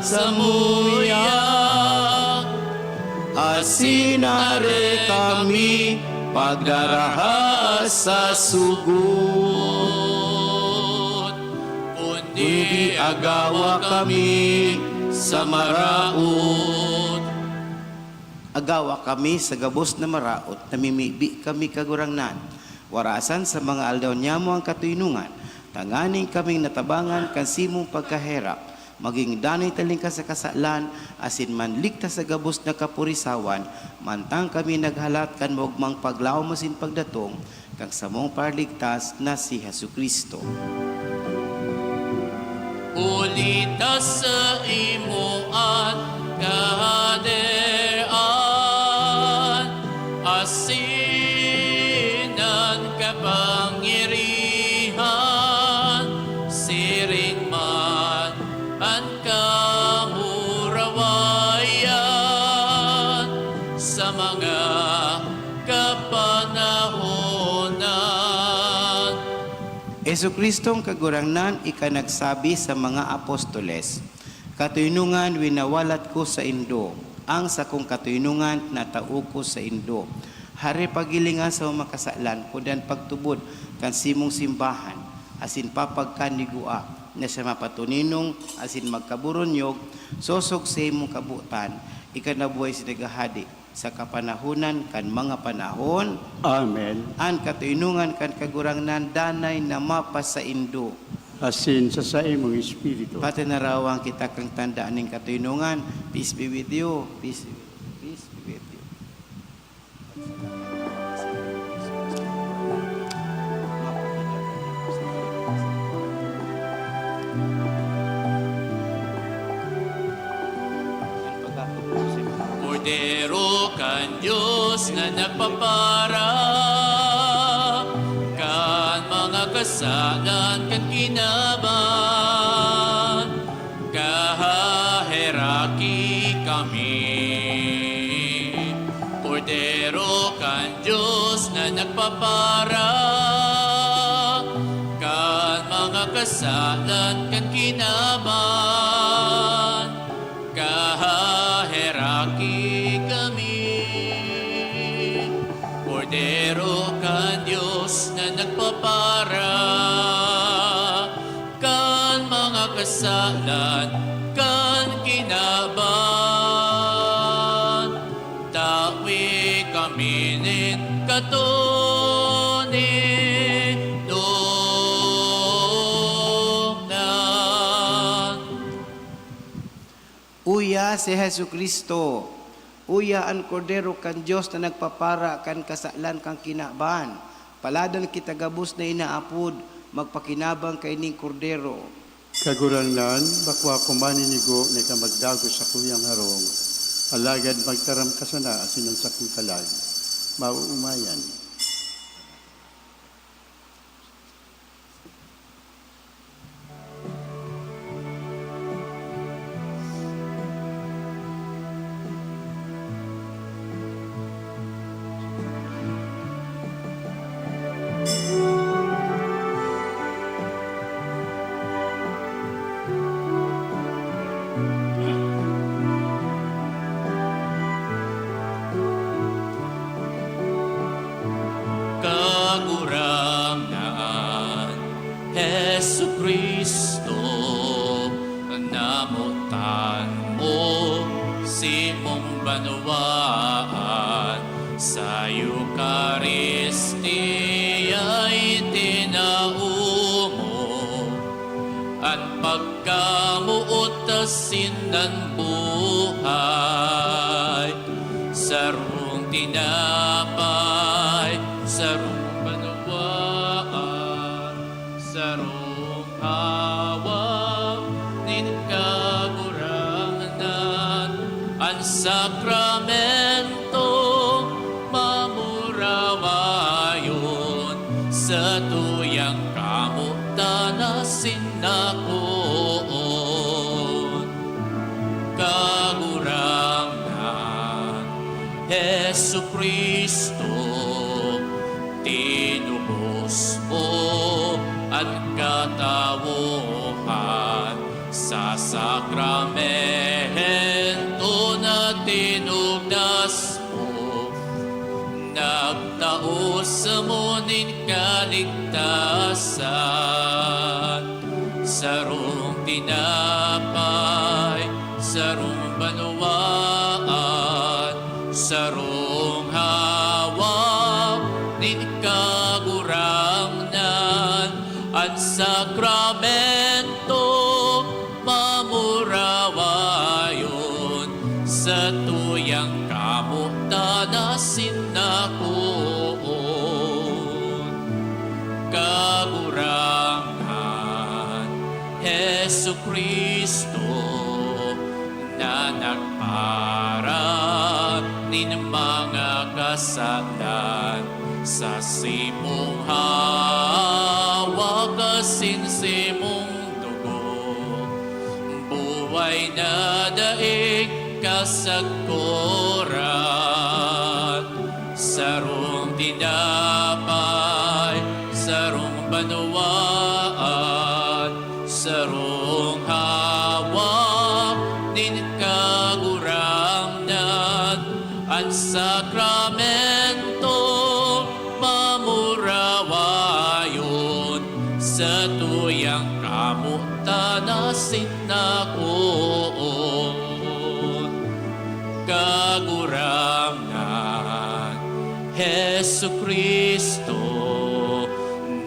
samuya, asin are kami pagdaraha sa sugod, kundi agawa kami sa maraot. Agawa kami sa gabos na maraot, namimibi kami, Kagurangnan. Warasan sa mga aldaw niyamo an katoynongan, tanganing kaming natabangan kan simong pagkaherak, magin danay talingkas sa kasalan, asin manligtas sa gabos na kapurisawan, mantang kami naghalat kan maogmang paglaom asin pagdatong kan samong Paraligtas na si Jesu-Cristo. Huli ta saimo an Kahadean, asin an kapangyarihan, siring man an kamurawayan sa mga kapanahonan. Jesu-Cristong Kagurangnan, ika nagsabi sa mga apostoles, "Katoynongan winawalat ko saindo, ang sakong katoynongan tinatao ko saindo." Hare, pagilinga sa mga kasalan, kundi an pagtubod kan simong simbahan, asin papagkanigua na siya mapatoninong asin magkaboronyog, sosog sa imong kabotan, ika na buhay asin naghahade sa kapanahonan kan mga panahon. Amen. An katoynongan kan Kagurangnan danay na mapasaindo. Asin sa saimong espiritu. Patinarawan kita kan tanda nin katoynongan. Peace be with you. Peace, peace be with you. Kordero kan Dios na nagpapara kan mga kasalan kan kinaban, kahaheraki kami. Kordero kan Dios na nagpapara kan mga kasalan kan kinaban, kahaheraki kami. Kordero kan Dios na nagpapara kasalan kan kinaban, tawi kami nin katoninongan. Uya si Jesu-Cristo, uya an Kordero kan Dios na nagpapara kan kasalan kan kinaban. Paladan kita gabos na inaapod, magpakinabang kaining Kordero. Kagurangnan, bako ako maninigo na ika magdagos sa kuyang harong, alagad magtaram ka sana asin an sakong kalag, maoomayan. Kagurangnan, Jesu-Cristo, namotan mo simong banwaan, sa Eukaristia itinao mo an pagkamoot asin an buhay. Sarong tinapay, sarong banwaan, sarong hawak nin Kagurangnan, an sakramentong mamurawayon, satuyang kamotan asin nakoon. Kagurangnan, Jesu-Cristo, tinubos mo an katawohan sa sakramento na tinugdas mo. Nagtao samo nin kaligtasan, sarong tinapay, sarong banwaan, sarong hawak nin Kagurangnan, an sakramento mamurawayon, satuyang kamotan asin nakoon. Kagurangnan, Jesu-Cristo, na nagpara nin mga kasalan, sa simong hawak asin simong dugo, buhay na daing kasagkoran. Sarong tinapay, sarong banwaan, sarong hawak nin Kagurangnan, an sakramento mamurawayon, satuyang kamotan asin nakoon. Kagurangnan, Jesu-Cristo,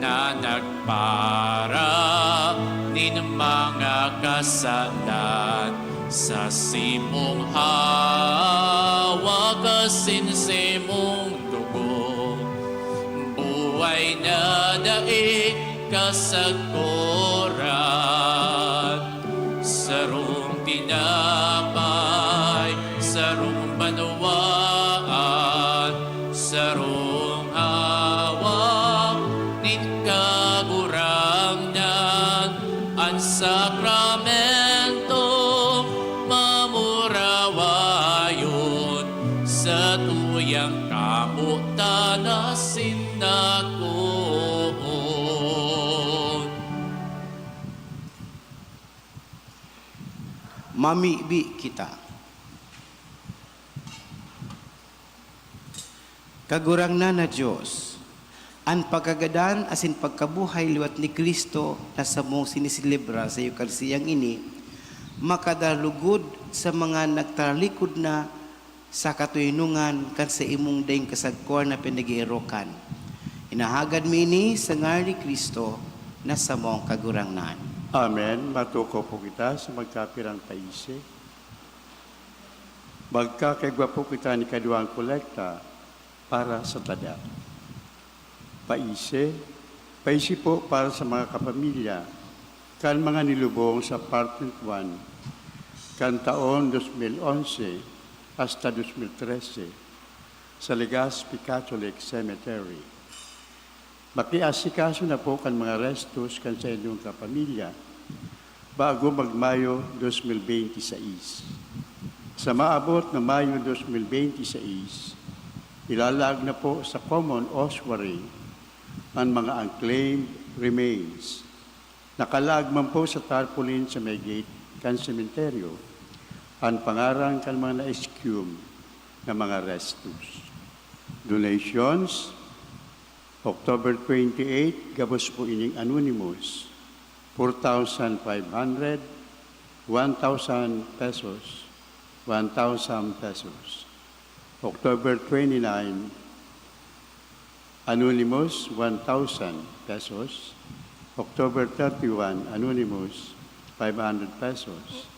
na nagpara nin mga kasalan, sa simong hawak asin simong dugo, buhay na daing kasagkoran. Sarong tinapay, sarong banwaan, sarong hawak nin Kagurangnan, an sakramento mamurawayon, satuyang kamotan asin nakoon. Mamibi kita. Kagurangnan na Dios, An pagkagadan asin pagkabuhay liwat ni Cristo na samong siniselebra sa Eukaristiyang ini, makadara lugod sa mga nagtaralikod na sa katoninongan kan saimong daing kasagkoran na pinag-eerokan. Hinahagad mi ini sa ngaran ni Cristo na samong Kagurangnan. Amen. Matukaw po kita sa magkapirang paisi. Magkakaigwa po kita ni kaduang kolekta para sa tada. Paisi, paisi po para sa mga kapamilya kan mga nilubong sa Apartment one kan taon dos mil onse hasta dos mil trese sa Legazpi Catholic Cemetery. Makiasikaso na po kan mga restos kan saindong kapamilya bago mag-Mayo dos mil benti sais. Sa maabot na Mayo dos mil benti sais, ilalaag na po sa Common Ossuary an mga unclaimed remains. Nakalaag man po sa tarpaulin sa may gate kan sementeryo an pangaran kan mga na-exhume na mga restos. Donations, October twenty-eight, gabos po ining anonymous, four thousand five hundred, one thousand pesos, one thousand pesos. October twenty-nine, anonymous, one thousand pesos. October thirty-one, anonymous, five hundred pesos.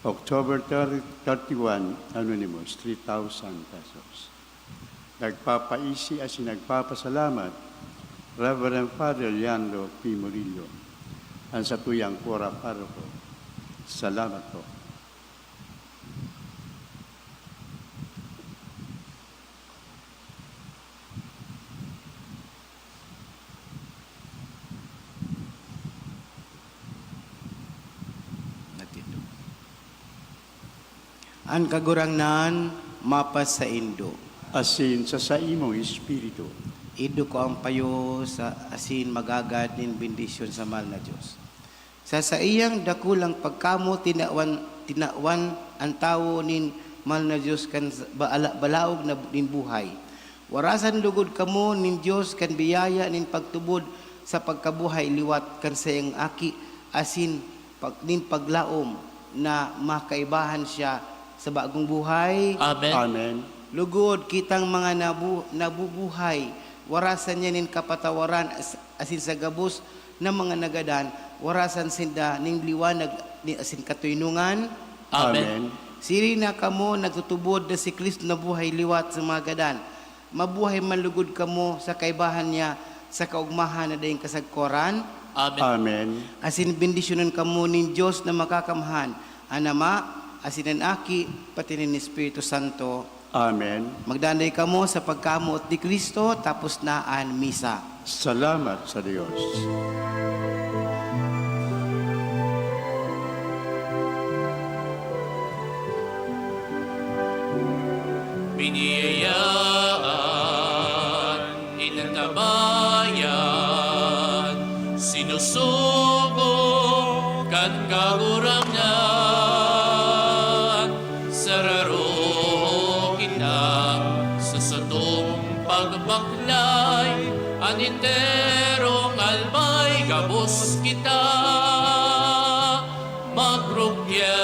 October thirty, thirty-one, anonymous, three thousand pesos. Nagpapaisi asin nagpapasalamat, Reverend Father Leandro P. Murillo, an satuyang kura paroko. Salamat po. Natindog. An Kagurangnan mapasaindo. Asin sa saimong espiritu. Idukua an payo sa asin magagad nin bendisyon sa mahal na Dios. Sa saiyang dakulang pagkamoot, tinawan, tinawan an tawo nin mahal na Dios kan bala-, balaog na nin buhay. Warasan lugod kamo nin Dios kan biyaya nin pagtubod sa pagkabuhay liwat kan saiyang Aki asin pag-, nin paglaom na makaibahan siya sa bagong buhay. Amen. Amen. Lugod kitang mga nabu-, nabubuhay, warasan niya nin kapatawaran as-, asin sa gabos na mga nagadan, warasan sinda nin liwanag ni, asin katoninongan. Amen. Amen. Siring na kamo nagtutubod na si Cristo nabuhay liwat sa mga gadan, mabuhay man lugod kamo sa kaibahan niya sa kaogmahan na daing kasagkoran. Amen. Amen. Asin bendisyonan kamo nin Dios na Makakamhan, an Ama, asin an Aki, pati nin Espiritu Santo. Amen. Magdanay kamo sa pagkamoot ni Cristo, tapos na an misa. Salamat sa Dios. Biniyayaan, inantabayan, sinusugo kan Kagurangnan. Sa raro kita, sa satong pagbaklay, an enterong albay gabos kita magrukya.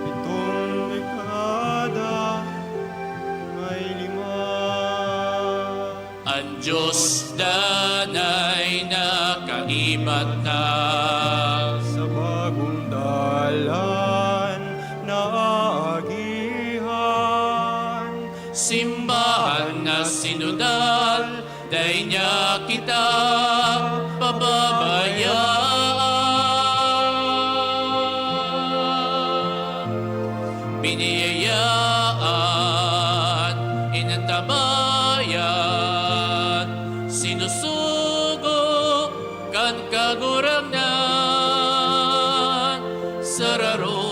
Pitong dekada may lima. An Dios danay na kaibat na. Sa bagong dalan na aagihan. Simbahan na sinodal, dai niya kita pababayaan. Biniyayaan, inantabayan, sinusugo kan Kagurangnan. Sa raro